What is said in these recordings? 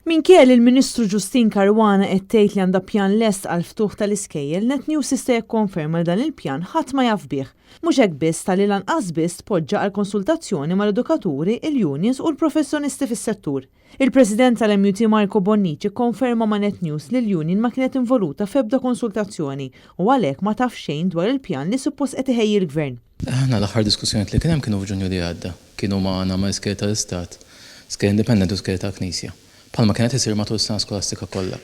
Minkejja li l-Ministru Justyne Caruana qed tgħid li għandha pjan lest għall-ftuħ tal-iskejjel, Net News jista' jikkonferma li dan il-pjan ħadd ma jaf bih. Mhux hekk biss talli lanqas biss tpoġġa għal konsultazzjoni mal-edukaturi, il-unions u l-professjonisti fis-settur. Il-President tal-MUT Marco Bonnici kkonferma ma' Net News li l-union ma kienet involuta f'ebda konsultazzjoni u għalhekk ma taf xejn dwar il-pjan li suppost qed iħejji l-Gvern. Aħna l-aħħar diskussjonijiet li kien hemm kienu f'Ġunju li għadda. Kienu magħna mal-iskejjel tal-Istat, skejjel indipendenti u skejjel tal-Knisja. Bħalma kien qed isir matul is-sena skolastika kollha.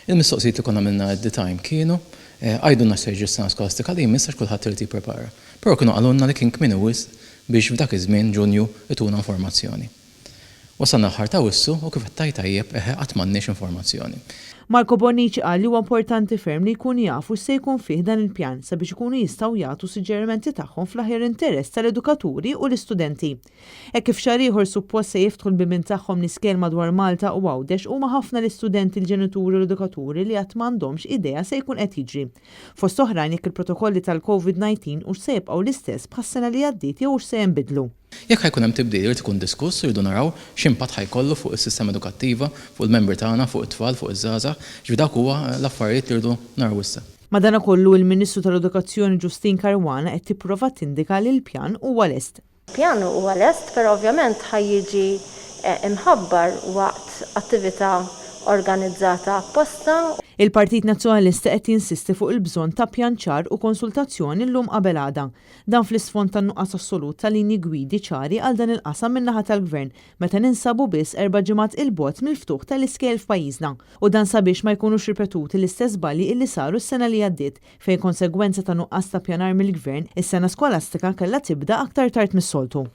Il-mistoqsijiet li konna għamilna at the time kienu, Għidulna x'se jiġri s-sena skolastika li jmiss għax kulħadd irid jipprepara. Però kienu qalulna li kien kmieni wisq biex f'dak iż-żmien, Ġunju, ituna informazzjoni. Wasalna l-aħħar t'Awwissu u kif qed tgħid tajjeb, eħe qatt m'għandniex informazzjoni. Marco Bonnici qal li huwa importanti ferm li jkunu jafu x'se jkun fih dan il-pjan sabiex ikunu jistgħu jagħtu suġġerimenti tagħhom fl-aħjar interess tal-edukaturi u l-istudenti. Hekk kif xahar ieħor suppost se jiftħu l-bibien tagħhom l-iskejjel madwar Malta u Għawdex huma ħafna l-istudenti, l-ġenituri u l-edukaturi li għad m'għandhomx idea se jkun qed jiġri. Fost oħrajn jekk il-protokolli tal-Covid 19 hux se jibqgħu l-istess bħas-sena li għaddiet jew hux se jinbidlu. Jekk ħa jkun hemm tibdil irid ikun diskuss u rridu naraw x'impatt ħa jkollu fuq is-sistema edukattiva, fuq il-membri tagħna, fuq it-tfal, fuq iż-żgħażagħ. Ġifieri dawk huwa l-affarijiet li rridu naraw issa. Madanakollu, il-Ministru tal-Edukazzjoni Justyne Caruana qed tipprova tindika li l-pjan huwa lest. Pjan huwa lest, però ovvjament ħa jiġi mħabbar waqt attività organizzata apposta. Il-Partit Nazzjonalista qed jinsisti fuq il-bżonn ta' pjan ċar u konsultazzjoni llum qabel għada. Dan fl-isfond tan-nuqqas assolut ta' linji gwidi ċari għal dan il-qasam min-naħa tal-Gvern meta ninsabu biss erba' ġimgħat 'il bogħod mill-ftuħ tal-iskejjel f'pajjiżna. U dan sabiex ma jkunux ripetuti l-istess żbalji illi saru s-sena li għaddiet fejn konsegwenza ta' nuqqas ta' pjanar mill-Gvern, is-sena skolastika kellha tibda aktar tard mis-soltu.